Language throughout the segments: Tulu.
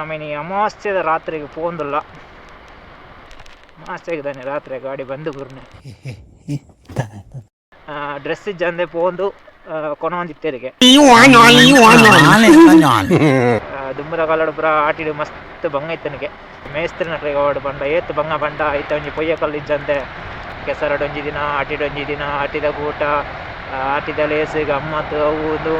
ಆಮೇಲೆ ಅಮಾವಾಸ್ಯೆದ ರಾತ್ರಿಗೆ ಪೋಂದುಲ್ಲ ಅಮಾವಾಸ್ಯೆಗೆ ತಾನೆ ರಾತ್ರಿ ಗಾಡಿ ಬಂದು ಗುರ್ನೆ ಡ್ರೆಸ್ ಇಜ್ಜಂದೆ ಪೋಂದು ಕೊನೊಂದಿತ್ತೆರಿಗೆ ದುಂಬುದ ಕಾಲಡ್ ಪೂರ ಆಟಿಡ್ ಮಸ್ತ್ ಬಂಗ ಇತ್ತನಿಗೆ ಮೇಸ್ತ್ರಿನಕ್ಲೆಗ್ ಆವಡ್ ಪಂಡ ಏತ್ ಬಂಗ ಪಂಡ ಐತ ಒಂಜಿ ಪೊಯ್ಯ ಕಲ್ಲು ಇಜ್ಜಂದೆ ಕೆಸರಡ್ ಒಂಜಿ ದಿನ ಆಟಿಡ್ ಒಂಜಿ ದಿನ ಆಟಿದ ಕೂಟ ಆಟಿದ ಲೇಸ್ ಗಮ್ಮತ್ ಅವು ಉಂದು.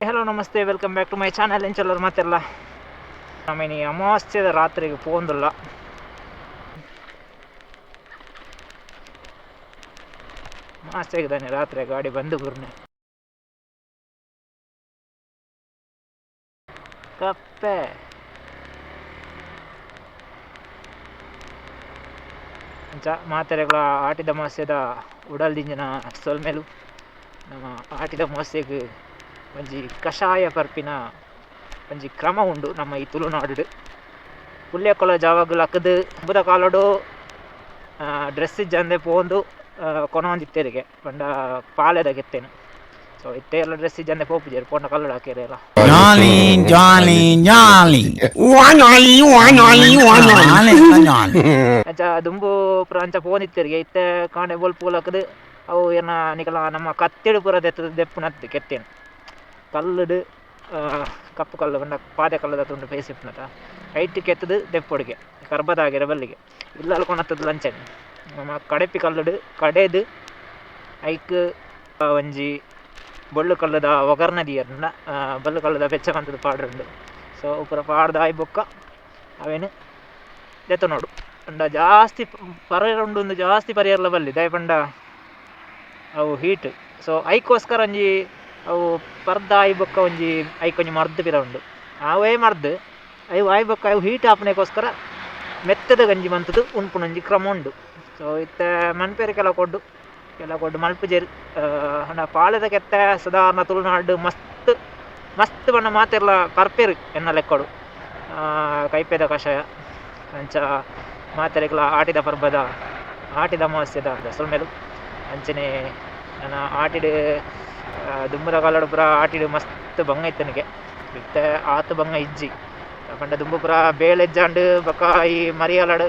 Hello namaste, welcome back to my channel. ಎಂಚಲ್ಲರ್ ಮಾತೆಲ್ಲ ಆಮೇಲೆ ಅಮಾವಾಸ್ಯೆದ ರಾತ್ರಿಗೆ ಪೋಂದುಲ್ಲ ಅಮಾವಾಸ್ಯೆಗೆ ತಾನೆ ರಾತ್ರಿ ಗಾಡಿ ಬಂದು ಗುರ್ನೆ ಕಪ್ಪೆ ಅಂಚ ಮಾತೆರೆಗ್ಲ ಆಟಿದ ಅಮಾವಾಸ್ಯೆದ ಉಡಲ್ ದಿಂಜಿನ ಸೊಲ್ಮೆಲು. ನಮ್ಮ ಆಟಿದ ಅಮಾವಾಸ್ಯೆಗ್ ಒಂಜಿ ಕಷಾಯ ಪರ್ಪಿನ ಒಂಜಿ ಕ್ರಮ ಉಂಡು ನಮ್ಮ ಈ ತುಳುನಾಡು. ಪುಲ್ಯಕೊಳ ಜಾವಗ್ ಲಕ್ಕುದು ದುಂಬುದ ಕಾಲೊಡು ಡ್ರೆಸ್ ಇಜ್ಜಂದೆ ಪೋಂದು ಕೊನೊಂದಿತ್ತೆರಿಗೆ ಪಂಡ ಪಾಲೆದ ಕೆತ್ತೇನು. ಸೊ ಇತ್ತೆ ಎಲ್ಲ dress ಇಜ್ಜಂದೆ ಪೋಪುಜೆರ್ ಪೋಂಡ ಕಲ್ಲುಡು ಹಾಕಿರೆಲ್ಲ. Jolly, jolly, jolly. Jolly, jolly. ಅಂಚ ದುಂಬು ಪೂರ ಅಂಚ ಪೋಂದಿತ್ತೆರಿಗೆ ಇತ್ತೆ ಕಾಂಡೆ ಬೊಲ್ಪು ಲಕ್ಕುದು ಅವು ಏನ ನಿಕಲ ನಮ್ಮ ಕತ್ತಿಡ್ ಪೂರ ದೆತ್ತುದು ದೆಪ್ಪುನತ್ತು ಕೆತ್ತೇನು ಕಲ್ಲುಡು ಕಪ್ಪು ಕಲ್ಲು ಪಂಡ ಪಾದೆ ಕಲ್ಲುದ ತುಂಡು ಬೇಯಿಸಿಪ್ಪುನತ ಐಟ್ ಕೆತ್ತುದು ದೆಪ್ಪೊಡುಗೆ ಕರ್ಬದಾಗಿರ ಬಲ್ಲಿಗೆ ಇಲ್ಲಲ್ ಕೊನತ್ತದು ಲಂಚನೆ ನಮ್ಮ ಕಡೆಪಿ ಕಲ್ಲುಡು ಕಡೆದು ಐಕ್ ಒಂಜಿ ಬೊಳ್ಳು ಕಲ್ಲುದ ಒಗರ್ನ ದೀಯರ್ನ ಬೊಲ್ಲು ಕಲ್ಲುದ ಬೆಚ್ಚ ಮಂತುದು ಪಾಡ್ರುಂಡು. ಸೊ ಪೂರ ಪಾಡ್ದ್ ಆಯಿ ಬೊಕ್ಕ ಅವೆನ್ ದೆತ್ತೊನೊಡು ಪಂಡ ಜಾಸ್ತಿ ಪರಯೆರೆ ಉಂಡು ಉಂದು ಜಾಸ್ತಿ ಪರಿಯರ್ಲ ಬಲ್ಲಿ ದಾಯೆ ಪಂಡ ಅವು ಹೀಟ್. ಸೊ ಐಕೋಸ್ಕರ ಒಂಜಿ ಅವು ಪರ್ದಾಯಿ ಬೊಕ್ಕ ಒಂಜಿ ಐಕ್ ಒಂಜಿ ಮರ್ದ್ ಪಿರ ಉಂಡು ಅವೇ ಮರ್ದ್ ಅವು ಆಯಿ ಬೊಕ್ಕ ಅವು ಹೀಟ್ ಆಪುನೆಗೋಸ್ಕರ ಮೆತ್ತದ ಗಂಜಿ ಮಂತುದು ಉನ್ಪುನ ಒಂಜಿ ಕ್ರಮ ಉಂಡು. ಸೊ ಇತ್ತೆ ಮನ್ಪೆರ್ ಕೆಲವು ಕೊಡ್ಡು ಕೆಲವು ಕೊಡ್ಡು ಮಲ್ಪುಜೆರ್. ಪಂಡ ಪಾಲೆದ ಕೆತ್ತೆ ಸಾಧಾರಣ ತುಳುನಾಡು ಮಸ್ತ್ ಮಸ್ತ್ ಪಂಡ ಮಾತೆರ್ಲ ಪರ್ಪೆರ್ ಎನ್ನ ಲೆಕ್ಕೊಡು ಕೈಪೆದ ಕಷಾಯ. ಅಂಚ ಮಾತೆರೆಗ್ಲ ಆಟಿದ ಪರ್ಬದ ಆಟಿದ ಅಮಾವಾಸ್ಯೆದ ಸೊಲ್ಮೆಲು. ಅಂಚನೆ ನನ ಆಟಿಡ್ ದುಂಬುದ ಕಾಲಡ್ ಪೂರ ಆಟಿಡ್ ಮಸ್ತ್ ಬಂಗ ಇತ್ತನಿಗೆ ಇತ್ತೆ ಆತ್ ಬಂಗ ಇಜ್ಜಿ ಪಂಡ ದುಂಬು ಪೂರ ಬೇಲೆ ಇಜ್ಜಾಂಡ್ ಬೊಕ್ಕ ಈ ಮರಿಯಲಡ್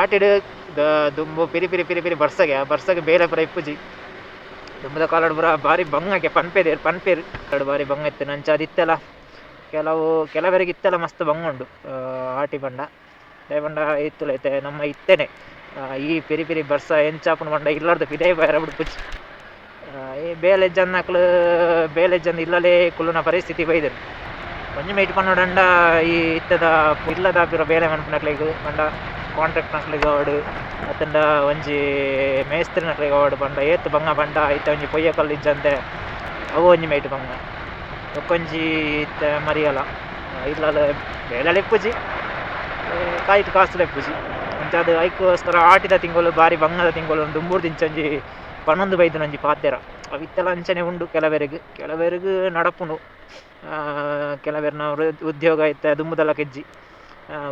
ಆಟಿಡ್ ದುಂಬು ಪಿರಿ ಪಿರಿ ಪಿರಿ ಪಿರಿ ಬರ್ಸಗೆ ಬರ್ಸಗೆ ಬೇಲೆ ಪೂರ ಇಪ್ಪುಜಿ. ದುಂಬುದ ಕಾಲಡ್ ಪೂರ ಬಾರಿ ಬಂಗಕ್ಕೆ ಪನ್ಪೆರ್ ಪನ್ಪೆರ್ ಬಾರಿ ಬಂಗ ಇತ್ತು. ಅಂಚ ಅದಿತ್ತೆಲ ಕೆಲವು ಕೆಲವರಿಗೆ ಇತ್ತೆಲ ಮಸ್ತ್ ಬಂಗ ಉಂಡು ಆಟಿ ಪಂಡ ದಾಯೆ ಪಂಡ ಇತ್ತುಲ ಇತ್ತೆ ನಮ್ಮ ಇತ್ತೆನೆ ಈ ಪಿರಿ ಪಿರಿ ಬರ್ಸ ಎಂಚಾಪುಂಡು ಪಂಡ ಇಲ್ಲರ್ದ್ ಪಿದಯಿ ಪೋಯೆರೆ ಬುಡ್ಪುಜಿ. ಈ ಬೇಲೆ ಇಜ್ಜಂದಿನಕ್ಲು ಬೇಲೆ ಇಜ್ಜಂದೆ ಇಲ್ಲಲೇ ಕುಲ್ಲುನ ಪರಿಸ್ಥಿತಿ ಬೈದೆರ್. ಒಂಜಿ ಮೈಟ್ ಪನೊಡಂಡ ಈ ಇತ್ತೆದ ಇಲ್ಲದ ಪೂರ ಬೇಲೆ ಮನ್ಪುನಕ್ಲೆಗ್ ಪಂಡ ಕಾಂಟ್ರಾಕ್ಟ್ ನಕ್ಲೆಗ್ ಆವಡ್ ಅತ್ತುಂಡ ಒಂಜಿ ಮೇಸ್ತ್ರಿನಕ್ಲೆಗ್ ಆವಡ್ ಪಂಡ ಏತ್ ಬಂಗ ಪಂಡ ಐತ ಒಂಜಿ ಪೊಯ್ಯ ಕಲ್ಲು ಇಜ್ಜಂದೆ ಅವು ಒಂಜಿ ಮೈಟ್ ಬಂಗ. ಬೊಕೊಂಜಿ ಇತ್ತೆ ಮರಿಯಲ ಇಲ್ಲಲ್ ಬೇಲೆಲ ಇಪ್ಪುಜಿ ಕಾಯಿಟ್ ಕಾಸುಲ ಇಪ್ಪುಜಿ. ಅಂಚಾದ್ ಐಕೋಸ್ಕರ ಆಟಿದ ತಿಂಗೊಲು ಬಾರಿ ಬಂಗದ ತಿಂಗೊಲು ದುಂಬುರ್ದಿಂಚ ಒಂಜಿ ಪನೊಂದು ಬೈದಿನ ಒಂಜಿ ಪಾತೆರ ಅವು ಇತ್ತೆಲ ಅಂಚನೆ ಉಂಡು. ಕೆಲವೆರೆಗ್ ಕೆಲವೆರೆಗ್ ನಡಪುಂಡು ಕೆಲವೆರ್ನ ಉದ್ಯೋಗ ಇತ್ತೆ ದುಂಬುದಲಕ ಇಜ್ಜಿ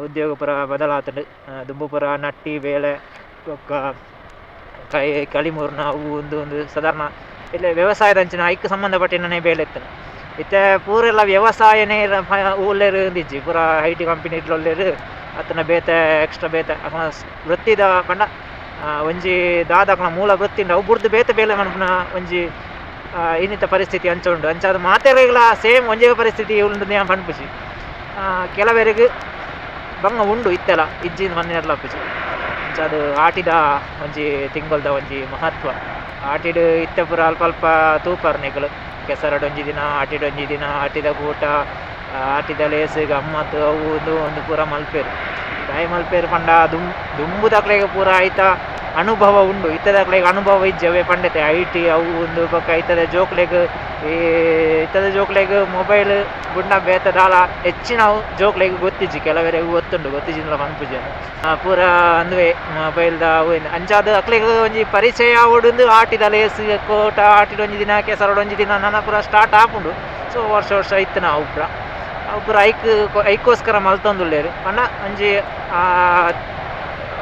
ಉದ್ಯೋಗ ಪೂರ ಬದಲಾತುಂಡು. ದುಂಬು ಪೂರ ನಟ್ಟಿ ಬೇಲೆ ಬೊಕ್ಕ ಕೈ ಕಲಿಮೂರ್ನ ಅವು ಉಂದು ಉಂದು ಸಾಧಾರಣ ಇಲ್ಲ ವ್ಯವಸಾಯದಂಚಿನ ಐಕ್ ಸಂಬಂಧಪಟ್ಟಿನನೇ ಬೇಲೆ ಇತ್ತುಂಡು. ಇತ್ತೆ ಪೂರೆಲ್ಲ ವ್ಯವಸಾಯನೇ ಉಲ್ಲೆರ್ ಇಜ್ಜಿ ಪೂರ I T company ಉಲ್ಲೆರ್ ಅತ್ತಂಡ ಬೇತೆ ಎಕ್ಸ್ಟ್ರಾ ಬೇತೆ ಅಕಲ್ನ ವೃತ್ತಿದ ಪಂಡ ಒಂಜಿ ದಾದ ಅಕಲ್ನ ಮೂಲ ವೃತ್ತಿ ಉಂಡು ಅವು ಬುಡ್ದು ಬೇತೆ ಬೇಲೆ ಮನ್ಪುನ ಒಂಜಿ ಇನ್ನಿತ ಪರಿಸ್ಥಿತಿ ಅಂಚ ಉಂಡು. ಅಂಚಾದ್ ಮಾತೆರೆಗ್ಲ ಸೇಮ್ ಒಂಜೇ ಪರಿಸ್ಥಿತಿ ಉಂಡು ಯಾನ್ ಪನ್ಪುಜಿ. ಕೆಲವೆರೆಗ್ ಬಂಗ ಉಂಡು ಇತ್ತೆಲ ಇಜ್ಜಿ ಪನ್ನೆರ್ಲ ಆಪುಜಿ. ಅಂಚಾದ್ ಆಟಿದ ಒಂಜಿ ತಿಂಗೊಲ್ದ ಒಂಜಿ ಮಹತ್ವ ಆಟಿಡ್ ಇತ್ತೆ ಪೂರ ಅಲ್ಪ ಅಲ್ಪ ತೂಪರ್ ನಿಕುಲು ಕೆಸರಡ್ ಒಂಜಿ ದಿನ ಆಟಿಡ್ ಒಂಜಿ ದಿನ ಆಟಿದ ಕೂಟ ಆಟಿದ ಲೇಸ್ ಗಮ್ಮತ್ ಅವು ಉಂದು ಉಂದು ಪೂರ ಮಲ್ಪೆರ್. ದಾಯೆ ಮಲ್ಪೆರ್ ಪಂಡ ದುಂಬುದಕ್ಲೆಗ್ ಪೂರ ಐತ ಅನುಭವ ಉಂಡು ಇತ್ತೆದಕ್ಲೆಗ್ ಅನುಭವ ಇಜ್ಜಿ. ಅವೇ ಪಂಡೆತೆ I T ಅವು ಉಂದು ಬೊಕ್ಕ ಇತ್ತೆದ ಜೋಕ್ಲೆಗ್ ಈ ಇತ್ತೆದ ಜೋಕ್ಲೆಗ್ ಮೊಬೈಲ್ ಬುಡ್ನ ಬೇತೆ ದಾಲ ಹೆಚ್ಚಿನವು ಜೋಕ್ಲೆಗ್ ಗೊತ್ತಿಜ್ಜಿ. ಕೆಲವೆರೆಗ್ ಗೊತ್ತುಂಡು ಗೊತ್ತಿಜ್ಜಿಂದಲ ಪನ್ಪುಜಿ ಪೂರ ಅಂದುವೆ ಮೊಬೈಲ್ದ ಅವು ಅಂಚಾದ್ ಅಕ್ಲೆಗ್ ಒಂಜಿ ಪರಿಚಯ ಆವೊಡುಂದು ಆಟಿದ ಲೇಸ್ ಕೋಟ ಆಟಿಡ್ ಒಂಜಿ ದಿನ ಕೆಸರಡ್ ಒಂಜಿ ದಿನ ನನ ಪೂರ ಸ್ಟಾರ್ಟ್ ಆಪುಂಡು. ಸೊ ವರ್ಷ ವರ್ಷ ಇತ್ತಿನ ಅವು ಪೂರ ಅವು ಪೂರ ಐಕ್ ಐಕೋಸ್ಕರ ಮಲ್ತೊಂದುಲ್ಲೆರ್ ಪಂಡ ಒಂಜಿ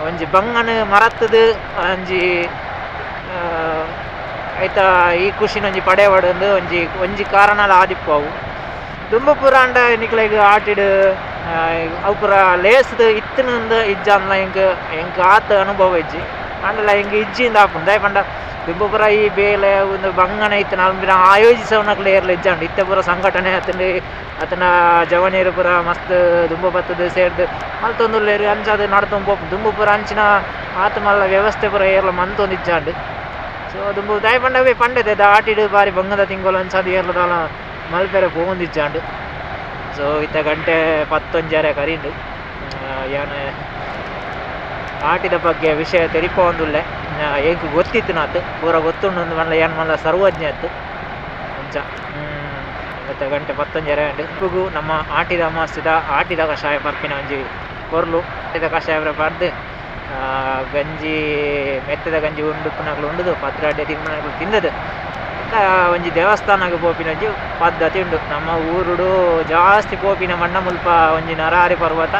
ಒಂಜಿ ಬಂಗನ್ ಮರತ್ತದು ಒಂಜಿ ಐತ ಈ ಖುಷಿನ ಒಂಜಿ ಪಡೆವಡಂದು ಒಂಜಿ ಒಂಜಿ ಕಾರಣಲ ಆದಿಪ್ಪು ಅವು ದುಂಬು ಪೂರ ಆಂಡ ನಿಕ್ಲೆಗ್ ಆಟಿಡ್ ಅವು ಪೂರ ಲೇಸ್ದ್ ಇತ್ತಿನಿಂದ ಇಜ್ಜಾಂದ್ಲ ಎಂಕ್ ಎಂಕ್ ಆತ್ ಅನುಭವ ಇಜ್ಜಿ ಆಂಡಲ ಎಂಕ್ ಇಜ್ಜಿಂದ ಆಪುಂಡು ದಾಯೆ ಪಂಡ ದುಂಬು ಪೂರ ಈ ಬೇಲೆ ಉಂದು ಬಂಗನ ಇತ್ತಿನ ಅಲ್ಪಿನ ಆಯೋಜಿಸವನಕ್ಲೆ ಏರ್ಲ ಇಜ್ಜಾಂಡ್ ಇತ್ತೆ ಪೂರ ಸಂಘಟನೆ ಆತ್ಂಡ್ ಅತನ ಜವನೆರ್ ಪೂರ ಮಸ್ತ್ ದುಂಬು ಬತ್ತುದು ಸೇರ್ದ್ ಮಲ್ತೊಂದುಲ್ಲೆರ್ ಅಂಚಾದ್ ನಡತೊಂದು ಪೋಪುಂಡು ದುಂಬು ಪೂರ ಅಂಚಿನ ಆತ್ ಮಲ್ಲ ವ್ಯವಸ್ಥೆ ಪೂರ ಏರ್ಲ ಮಲ್ತೊಂದು ಇಜ್ಜಾಂಡ್ ಸೊ ದುಂಬು ದಾಯೆ ಪಂಡ ಅವೇ ಪಂಡೆತೆ ಆಟಿಡ್ ಬಾರಿ ಬಂಗದ ತಿಂಗೊಲು ಅಂಚಾದ್ ಏರ್ಲ ದಾಲ ಮಲ್ಪೆರೆ ಪೋವೊಂದಿಜ್ಜಾಂಡ್ ಸೊ ಇತ್ತೆ ಗಂಟೆ ಪತ್ತೊಂಜರೆ ಕರೀಂಡು ಯಾನ್ ಆಟಿದ ಬಗ್ಗೆ ವಿಷಯ ತೆರಿಪೊಂದುಲ್ಲೆ ಎಂಕ್ ಗೊತ್ತಿತ್ತಿನಾತ್ ಪೂರ ಗೊತ್ತುಂಡು ಮಲ್ಲ ಯಾನ್ ಮಲ್ಲ ಸರ್ವಜ್ಞ ಅತ್ತು ಅಂಚ ಇತ್ತೆ ಗಂಟೆ ಪತ್ತೊಂಜರೆ ಆಂಡ್ ಇಪ್ಪುಗು ನಮ್ಮ ಆಟಿದ ಅಮಾವಾಸ್ಯೆದ ಆಟಿದ ಕಷಾಯ ಪರ್ಪಿನ ಒಂಜಿ ಪೊರ್ಲು ಆಟಿದ ಕಷಾಯ ಪರ್ದು ಗಂಜಿ ಮೆತ್ತದ ಗಂಜಿ ಉಂಡುಪ್ಪುನಕ್ಲು ಉಂಡುದು ಪತ್ರೊಡೆ ತಿನ್ಪುನಕ್ಲು ತಿಂದದು ಒಂಜಿ ದೇವಸ್ಥಾನಗ್ ಪೋಪಿನ ಒಂಜಿ ಪದ್ಧತಿ ಉಂಡು ನಮ್ಮ ಊರುಡು ಜಾಸ್ತಿ ಪೋಪಿನ ಮಣ್ಣ ಮುಲ್ಪ ಒಂಜಿ ನರಾರಿ ಪರ್ವತ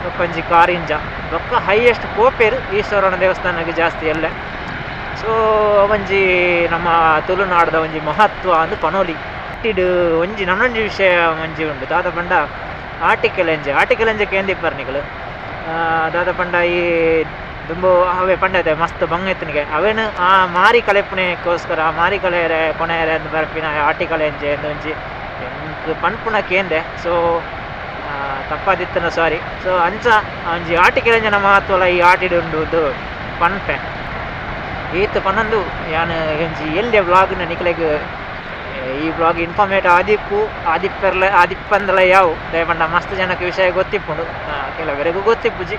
ಬೊಕ್ಕ ಒಂಜಿ ಕಾರಿಂಜ ಬೊಕ್ಕ ಹೈಯೆಸ್ಟ್ ಪೋಪೇರು ಈಶ್ವರನ ದೇವಸ್ಥಾನಕ್ಕೆ ಜಾಸ್ತಿ ಎಲ್ಲ ಸೊ ಒಂಜಿ ನಮ್ಮ ತುಳುನಾಡ್ದ ಒಂಜಿ ಮಹತ್ವ ಅಂದ್ ಪನೋಲಿ ಆಟಿಡ್ ಒಂಜಿ ನನೊಂಜಿ ವಿಷಯ ಒಂಜಿ ಉಂಡು ದಾದ ಪಂಡ ಆಟಿಕೆಲೆಂಜೆ ಆಟಿಕೆಲೆಂಜೆ ಕೇಂದಿಪ್ಪರ್ ನಿಕುಲು ದಾದ ಪಂಡ ಈ ದುಂಬು ಅವೇ ಪಂಡತೆ ಮಸ್ತ್ ಬಂಗ ಇತ್ತಿನಿಗೆ ಅವೇನು ಆ ಮಾರಿ ಕಲೆಪುನೆಗೋಸ್ಕರ ಆ ಮಾರಿ ಕಲೆಯರೆ ಕೊನೆಯರೆ ಅಂದ್ ಬರ್ಪಿನ ಆಟಿಕಲೆಂಜೆ ಅಂದ್ ಒಂಜಿ ಎಂಕ್ ಪನ್ಪುನ ಕೇಂದೆ ಸೊ ತಪ್ಪಾದಿತ್ತನ ಸಾರಿ ಸೊ ಅಂಚ ಒಂಜಿ ಆಟಿಕೆಲೆಂಜನ ಮಹತ್ವಲ ಈ ಆಟಿಡ್ ಉಂಡು ಪನ್ಪೆ ಈತ್ ಪನೊಂದು ಯಾನ್ ಒಂಜಿ ಎಲ್ಯ ವ್ಲಾಗ್ನ ನಿಕ್ಲೆಗ್ ಈ ವ್ಲಾಗ್ ಇನ್ಫಾರ್ಮೇಟ್ ಆದಿಪ್ಪು ಆದಿಪ್ಪೆರ್ಲ ಆದಿಪ್ಪಂದಲ ಯಾವು ದಾಯೆ ಪಂಡ ಮಸ್ತ್ ಜನಕ್ಕೆ ವಿಷಯ ಗೊತ್ತಿಪ್ಪುಂಡು ಕೆಲವರೆಗೂ ಗೊತ್ತಿಪ್ಪುಜಿ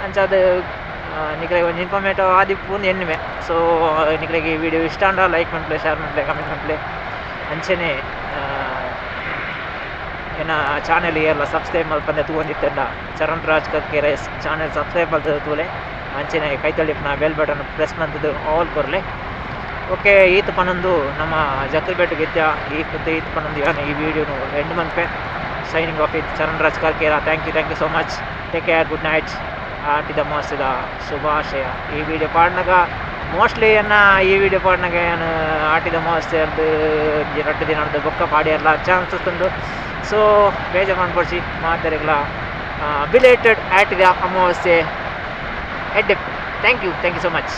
ಅಂಚಾದ್ ನಿಕ್ಲೆಗ್ ಒಂಜಿ ಇನ್ಫಾರ್ಮೇಟ್ ಆದಿಪ್ಪು ಎನ್ನುವೆ ಸೊ ನಿಕ್ಲೆಗ್ ಈ ವಿಡಿಯೋ ಇಷ್ಟ ಆಂಡ ಲೈಕ್ ಮನ್ಪುಲೆ ಶೇರ್ ಮನ್ಪುಲೆ ಕಮೆಂಟ್ ಮನ್ಪುಲೆ ಅಂಚನೆ ಎನ್ನ ಚಾನೆಲ್ ಏರ್ಲ ಸಬ್ಸ್ಕ್ರೈಬ್ ಮಲ್ಪಂದೆ ತೂವೊಂದಿತ್ತಂಡ ಚರಣ್ ರಾಜ್ ಕರ್ಕೆರೆ ಚಾನೆಲ್ ಸಬ್ಸ್ಕ್ರೈಬ್ ಮಲ್ತುದು ತೂಲೆ ಅಂಚನೆ ಕೈತಳಿಪ್ಪುನ ಬೆಲ್ ಬಟನ್ ಪ್ರೆಸ್ ಮಲ್ತುದು ಆಲ್ ಕೊರ್ಲೆ ಓಕೆ ಈತ್ ಪನೊಂದು ನಮ್ಮ ಜಕ್ರಿಬೆಟ್ಟುಗ್ ಇತ್ಯ ಈತ್ ಈತ್ ಪನೊಂದು ಯಾನ್ ಈ ವಿಡಿಯೋನು and ಮನ್ಪೆ signing off with Charan Raj Karkera thank you so much take care good night ಆಟಿದ ಅಮಾವಾಸ್ಯೆದ ಶುಭಾಶಯ ಈ ವಿಡಿಯೋ ಪಾಡ್ನಗ ಮೋಸ್ಟ್ಲಿ ಎನ್ನ ಈ ವಿಡಿಯೋ ಪಾಡ್ನಗ ಯಾನ್ ಆಟಿದ ಅಮಾವಾಸ್ಯೆರ್ದ್ ಒಂಜಿ ರಡ್ಡ್ ದಿನರ್ದ್ ಬೊಕ್ಕ ಪಾಡ್ಯೆರ್ಲ ಚಾನ್ಸಸ್ ಉಂಡು ಸೊ ಬೇಜಾರ್ ಮನ್ಪೊಡ್ಚಿ ಮಾತೆರೆಗ್ಲ ಬಿಲೇಟೆಡ್ ಆಟಿದ ಅಮಾವಾಸ್ಯೆ ಎಡ್ಡೆ thank you so much.